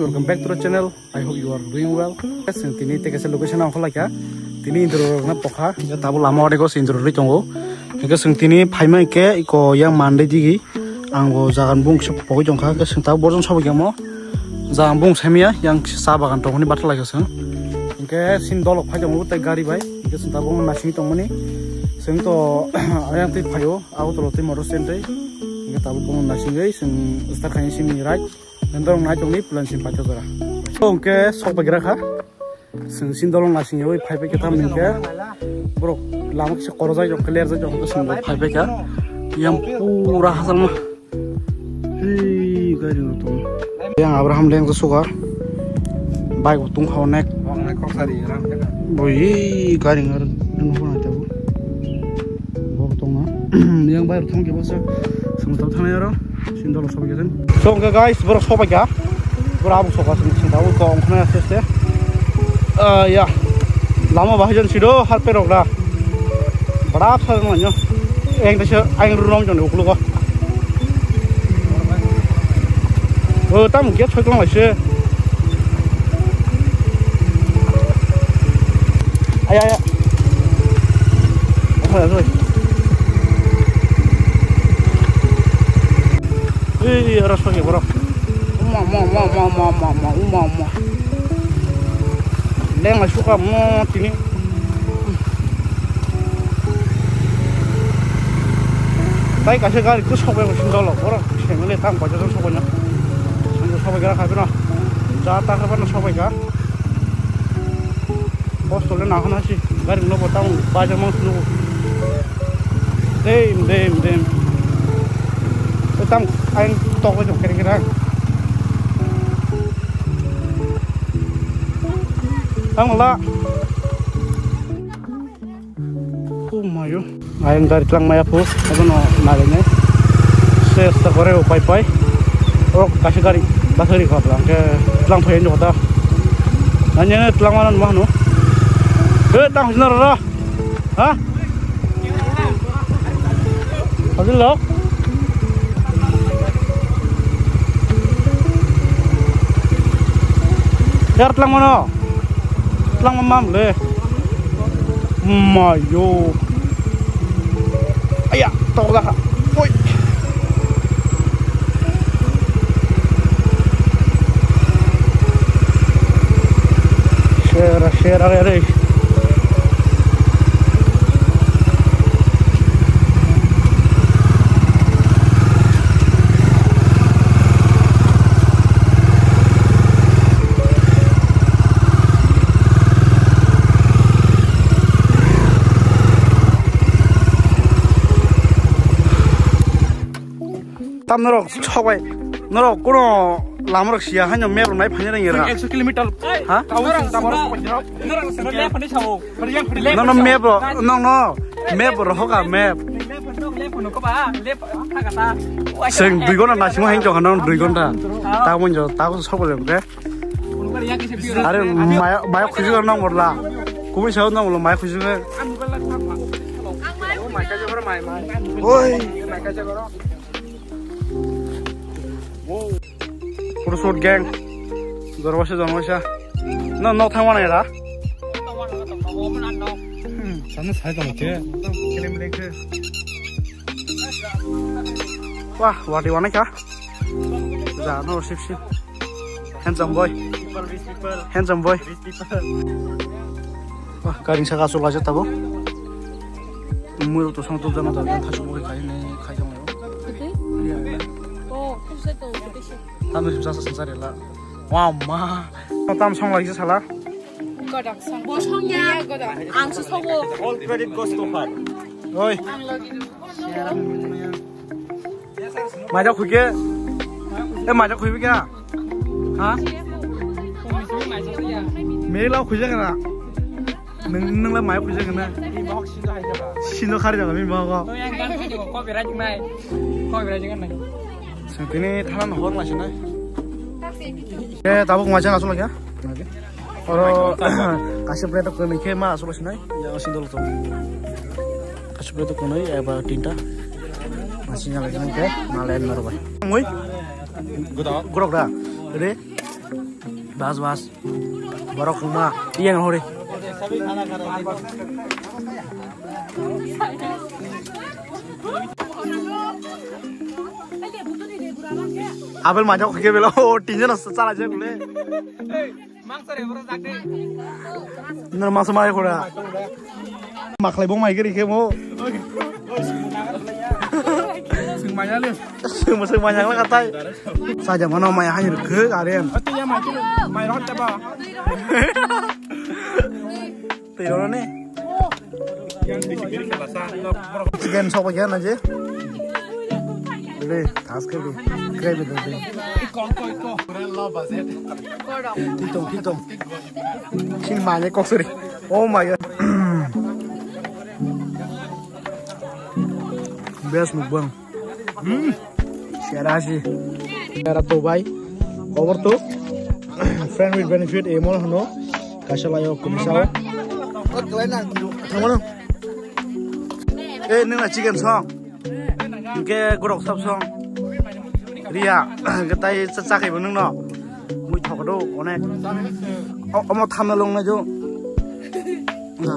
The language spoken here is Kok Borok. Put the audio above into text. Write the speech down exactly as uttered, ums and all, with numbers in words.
Welcome back to the channel. I hope you are doing well. Chwng tini tei kaisa location ang kholai kha. Tini intro rokna pokha. Hingke tabuk lama o rego se intro rwi tongo. Hingke chwng tini phaima hingke iko yang mandai digi. Ang bo jagan bung kisa pogwi tongkha. Hingke chwng tabuk borjong sobai khe mo. Jagan bung saimaya yang cha bagan tongmani bathalai kha chwng. Hingke sin dolok phai tongo tei gari bai. Hingke chwng tabuk nasing tongmani. Chwng to ayang tei phaio. Abo tolo tei motor stand tei. Hingke tabuk bono nasingwi chwng start khaini sini right. Nandorok nai tongni plan sin paithak jora. Hingke sok bai gra kha. Chwng sin dolong nasing yawi phai phai khe tam hingke. Borok lama kisa korojak jok clear jak jok chwng phai phai kha. Yang pura hasalma. Hei, gari no tong. Yang Abraham leng to sugar. Bike bo tong kha onek. Boi, gari ngar nang hona tabo. Bok tong na. Yang bai thong ke basa. Sung tang thang yaro. Sin dolong sobai kha. So, hingke guys, borok sobai kha. Borok abo soka sung sung tabo ko ongkhna aste aste. Ah, ya. Lama bahai jon sido harpe rok da. Bada sa manyo. Eng tese aing runom jon uklo ko. O, tam gate soi tong lai se. Aya, aya. Oho, aya, sorry. Ei, ora sorry, borok. Uma, uma, uma. Leng la suka mo tini. Tai kaisa gari khe sobai bo sindolo, borok family tang paisa jang sobai no. Sindolo sobai gra khabi no. Ja ta khabi no sobai ga. Hostel le nahana si gari no bo tang paisa mang sunu. Dem, dem, dem. Tam ain tok jong kere kere. Ang la. Oh mayo. Ayang gari tlang maya phu. Abono nalai nai. Ses ta kore upai pai. Oh, kasi gari. Basari kha bla. Ke tlang thoi nyo ta. Nanya ne tlang mana mah no. He tang sina ra. Ha? Hadi lok. Yar tlang mano. Tlang mamam le. Mayo. Aya, tawla ha. Oi. Share, share, are, are. Tam norok sok bai, norok kono lama rok siya haino map rok nai phaina rengya ra. Ekso kilometer. Ha? Norok saba, norok saba left ani sao. Left ani sao. Nono map rok, nono map rok hoka map. Left ani sao, left ani sao ba, left thaka ta. Seng dui ghonta nasimo haino jokha nono dui ghonta. Ah. Ta mon jo, ta ko sok bai. Are maya, maya khuju nang borla. Kubui sao nang borla maya khuju. Oi. Photo shoot gang. Jorwasa jorwasa. No, no thangma nai ra. Sana sai tong che. Wah, wati wana kya? Ja, no, sip, sip. Handsome boy. Handsome boy. Wah, karing saka asuk laijak tabuk. Mui rok to song tubjak no tabuk, thasuk bo khai ni khai tong. Tamo sim sasa sasa rela. Wah, ma. Tam song laijak sala. Godang song. Bo song ya. Godang. Ang su sobo. All credit goes to her. Oi. Ang lagi. Maja khuike. Eh, maja khuibi kya? Ha? Mela khuija kana? Nung, nung la mai khuija kana? Sino khari jaga mi bago. Sentini thanan hor la sinai. Eh, tabuk maja asuk lagi ya? Oro kaisa plate kwnwi khe ma asuk sinai, ya sindol to. Kaisa plate kwnwi eba tinta. Masih nyala jang khe, malen norbai. Ngoi? Godok. Godok da. Re. Bas, bas. Borok wngma. Iyang hori. Abel majok ke belo. O, tinjon asa chala je kule. Nang masa mai khura. Maklai bong mai giri ke mo. Sing manya le. Sing manya le katai. Saja mano mai hani rukhe garen. Ati ya mai tu, mai rohot ta ba. Tiro ne. Chicken sok ya na je. Le, tas ke le. Gravy de. Titong, titong. Sing manya kok seri. Oh my god. Best mukbang. Hmm. Serasi. Era to bai. Over to. Friend with benefit, emol hano. Kasalayo kumisao. Thamano. Eh, nung na chicken song. Hingke gorok sap song. Ria, hingke tai cha-, chakaibo nungno. Mui thokodo, onek. O-, omo thamna longna jo. Na.